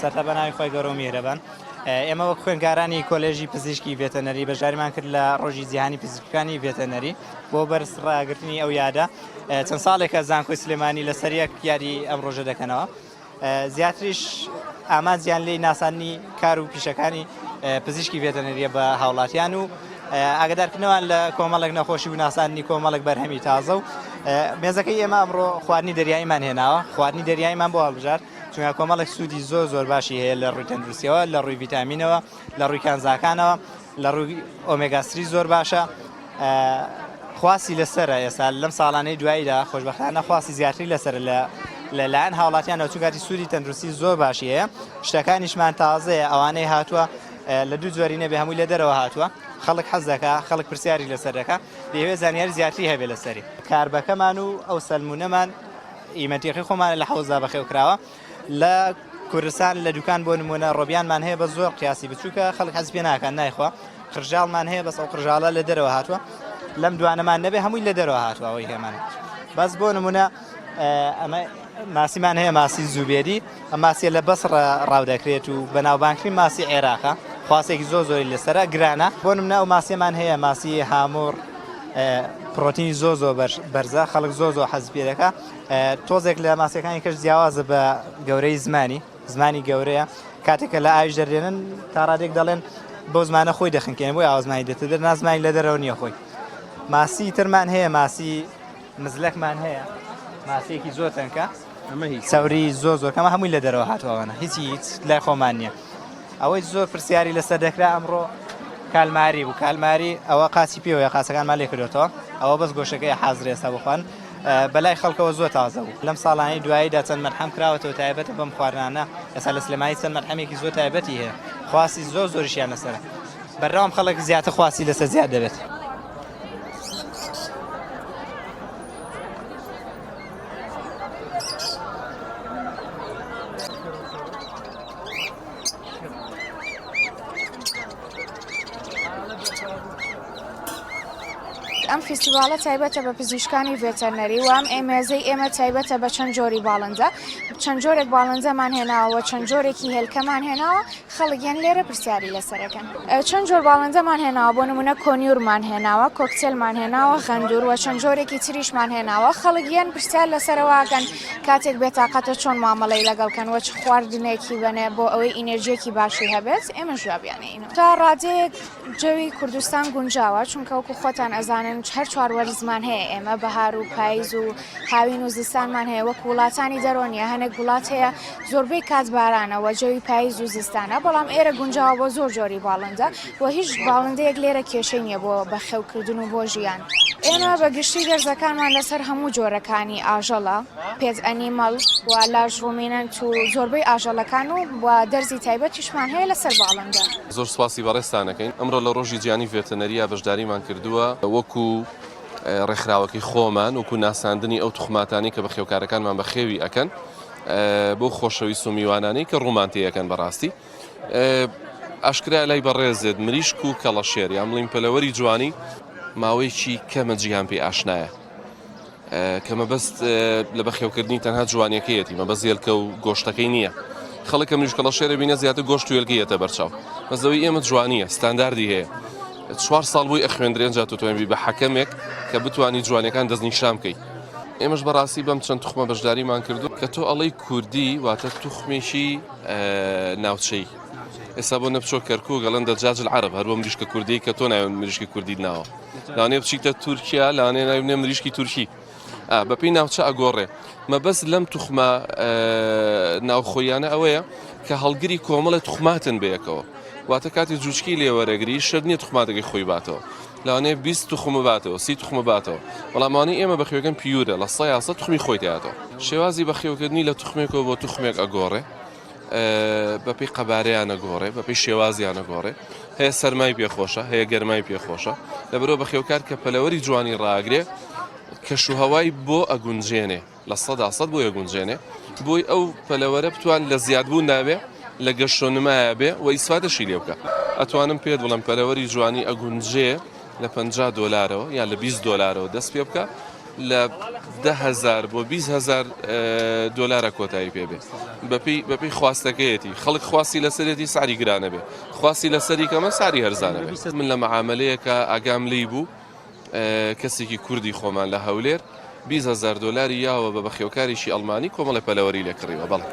سەرتا بە ناوی خوای گەورە و میهرەبان. ئێمە وەک خوێندکارانی کۆلێژی پزیشکی ڤێتەنەری بەشداریمان کرد لە ڕۆژی جیهانی پزیشکەکانی ڤێتەنەری بۆ بەرز ڕاگرتنی ئەو یادە. چەند ساڵێکە زانکۆی سلێمانی لەسەر یەک یادی ئەم ڕۆژە دەکەنەوە. زیاتریش ئامانجیان لێی ناساندنی کار و پیشەکانی پزیشکی ڤێتەنەریە بە هاوڵاتیان و ئاگدارکردنەوەیان لە کۆمەڵێک نەخۆشی و ناساندنی کۆمەڵێک بەرهەمی تازە و مێزەکەی ئێمە ئەمڕۆ خواردنی دەریاییمان هێناوە خواردنی دەریاییمان بۆ هەڵبژارد چونکە کۆمەڵێک سوودی زۆر زۆر باشی هەیە لە ڕووی تەندروستیەوە لە ڕووی ڤیتامینەوە لە ڕووی کانزاکانەوە لە ڕووی ئۆمێگا سری زۆر باشە خواستی لەسەرە ئێستا لەم ساڵانەی دواییدا خۆشبەختانە خواستی زیاتری لەسەر لە لەلایەن هاوڵاتیانەوە چونکاتی سوودی تەندروستی زۆر باشی هەیە شتەکانیشمان تازەیە ئەوانەی هاتووە لە دوو جۆری نەبێ هەمووی لە دەرەوە هاتووە خەڵک حەز دەکا خەڵک پرسیاری لەسەر دەکا دەیەوێت زانیاری زیاتری هەبێ لەسەری کاربەکەمان و ئەو سەلمونەمان ئیمەتیقی خۆمانە لە حەوزدا بەخێو کراوە لە کوردستان لە دوکان بۆ نمونە ڕۆبیانمان هەیە بە زۆر قیاسی بچووکە خەڵک حەز پێ ناکەن نایخوا قرژاڵمان هەیە بەس ئەو قرژاڵە لە دەرەوە هاتووە لەم دوانەمان نەبێ هەمووی لە دەرەوە هاتووە ئەوەی هێمانە بەس بۆ نمونە ئەمە ماسیمان هەیە ماسی زوبێری ئەم ماسیە لە بەسڕە ڕاو دەکرێت و بەناوبانگترین ماسی عێراقە خواسێکی زۆر زۆری لەسەرە گرانە بۆ نمونە ئەو ماسیەمان هەیە ماسی هامور پرۆتینی زۆر زۆر بەرزە خەڵک زۆر زۆر حەز پێ دەکا تۆزێک لە ماسیەکانی کەش جیاوازە بە گەورەی زمانی زمانی گەورەیە کاتێک کە لە ئاویش دەردێنن تا ڕادێک دەڵێن بەو زمانە خۆی دەخنکێن بۆی ئاوزمانی دێتە دەر نازمانی لە دەرەوە نییە خۆی ماسی ترمان هەیە ماسی مزلەکمان هەیە ماسیەکی زۆر تەنکە چەوری زۆر زۆر کەمە هەمووی لە دەرەوە هاتووەوەە هیچی هیچ لای خۆمان نییە ئەوەی زۆر پرسیاری لەسەر دەکرا ئەمڕۆ کالماری بوو کالماری ئەوە قاچی پێوەیە قاچەکانمان لێ کردوێتەوە ئەوە بەس گۆشەکەی حازرێستا بخوان بەلای خەڵکەوە زۆر تازە بوو لەم ساڵانی دواییدا چەند مەرحەم کراوەتەوە تایبەتە بەم خواردنانە ئێستا لە سلێمانی چەند مەرحەمێکی زۆر تایبەتی هەیە خواستی زۆر زۆریشیان لەسەرە بەردەوام خەڵک زیاتر خواستی لەسەر زیاد دەبێت. ئەم فیستیڤاڵە تایبەتە بە پزیشکانی ڤێتەرنەری و ئەم ئێمێزەی ئێمە تایبەتە بە چەند جۆری باڵندە چەند جۆرێک باڵندەمان هێناوە چەند جۆرێکی هێلکەمان هێناوە خەڵک یەن لێرە پرسیاری لەسەرەکەن چەند جۆر باڵندەمان هێناوە بۆ نمونە conure مان هێناوە cockatiel مان هێناوە غەندور وە چەند جۆرێکی تریشمان هێناوە خەڵک یەن پرسیار لەسەرەوەکەن کاتێک بێتاقەتە چۆن مامەڵەی لەگەڵ کەن وە چ خواردنێکی بەنێ بۆ ئەوەی ئینێرجیەکی باشی هەبێت ئێمەش جوابیانەینەوە تا ڕادەیەک جەوی کوردستان گونجاوە چونکە وەکو خۆتان ئەزانن هەر چوار وەرزمان هەیە ئێمە بەهار و پایز و هاوین و زستانمان هەیە وەکو وڵاتانی دەرەوە نیە هەنێک وڵات هەیە زۆربەی کات بارانە وە جەوی پایز و زستانە بەڵام ئێرە گونجاوە بۆ زۆر جۆری باڵندە و هیچ باڵندەیەک لێرە کێشەی نیە بۆ بەخێوکردن و بۆ ژیان. ئێمە بە گشتی دەرزەکانمان لەسەر هەموو جۆرەکانی ئاژەڵە، pet animal، و large ruminant و زۆربەی ئاژەڵەکان و و دەرزی تایبەتیشمان هەیە لەسەر باڵندە. زۆر سوپاسی بەڕێزتان ئەکەین ئەمڕۆ لە ڕۆژی جیهانی ڤێتەنەریا بەشداریمان کردووە وەکو ڕێکخراوەکەی خۆمان وەکو ناساندنی ئەو توخماتانەی کە بەخێوکارەکانمان بەخێوی ئەکەن بۆ خۆشەویست و میوانانەی کە ڕوومان تێ ئەکەن بەڕاستی ئاشکرایە لای بەڕێزت مریشک و کەڵەشێر یان بڵین پەلەوەری جوانی ماوەیەکی کەمە جیهان پێی ئاشنایە کە مەبەست لە بەخێوکردنی تەنها جوانیەکەیەتی مەبەست هێلکە و گۆشتەکەی نییە خەڵک کە مریشک کەڵەشێرە بینە زیاتر گۆشت و هێلکەی یەتە بەرچاو بەس ئەوەی ئێمە جوانیە ستانداردی هەیە چوار ساڵ بووی ئەخوێندرێن جا تۆ توانبی بە حەکەمێک کە بتانی جوانیەکان دەستنیشان بکەی ئێمەش بەڕاستی بەم چەند توخمە بەشداریمان کردو کە تۆ ئەڵەی کوردی واتە توخمێکی ناوچەی ئێستا بۆ نەبچۆ کەرکک ئەڵێن دەجاج العرب هەر بۆ مریشکە کوردی کە تۆ ناوی مریشکی کوردیت ناوە لانێ بچیتە تورکیا لانێ ناوی مریشکی تورکی بەپی ناوچە ئەگۆڕێ مەبەست لەم توخمە ناوخۆیانە ئەوەیە کە هەڵگری کۆمەڵە توخماتن بەیەکەوە واتە کاتی جوچکی لێوەرەگری شەر نییە توخماتەکەی خۆی باتەوە لەوانەیە 20 توخم باتەوە سی توخمە باتەوە بەڵام ئەوانەی ئێمە بەخێوەکەن pure ە لە سە توخمی خۆی تیاتەوە شێوازی بەخێوکردنی لە توخمێکەوە بۆ توخمێک ئەگۆڕێ بەپێی قەبارەیان ئەگۆڕێ، بەپێی شێوازیان ئەگۆڕێ. هەیە سەرمای پێ خۆشە، هەیە گەرمای پێ خۆشە. لەبەرئەوە بەخێوکار کە پەلەوەری جوانی ڕائەگرێ، کەشوهەوای بۆ ئەگونجێنێ، 100% بۆی ئەگونجێنێ، بۆی ئەو پەلەوەرە بتوان لە زیادبووندا بێ، لە گەشەنمایە بێ و ئیسفادەشی لێ بکا. ئەتوانم پێت بڵێم پەلەوەری جوانی ئەگونجێ لە 50 دۆلارەوە یان لە 20 دۆلارەوە دەست پێ بکا. لە 10هزار بۆ 20هزار دۆلارە کۆتایی پێ بێ بەپی بەپی خواستەکەیەتی خەڵک خواستی لەسەرێتی ساری گرانە بێ خواستی لەسەری کەمە ساری هەرزانە بێ من لە مەعامەلەیەکە ئاگام لی بوو کەسێکی کوردی خۆمان لە هەولێر 20 هەزار دۆلاری یاوە بە بەخێوکارێکی ئەڵمانی کۆمەڵی پەلەوەری لێ کڕیوە بەڵێ.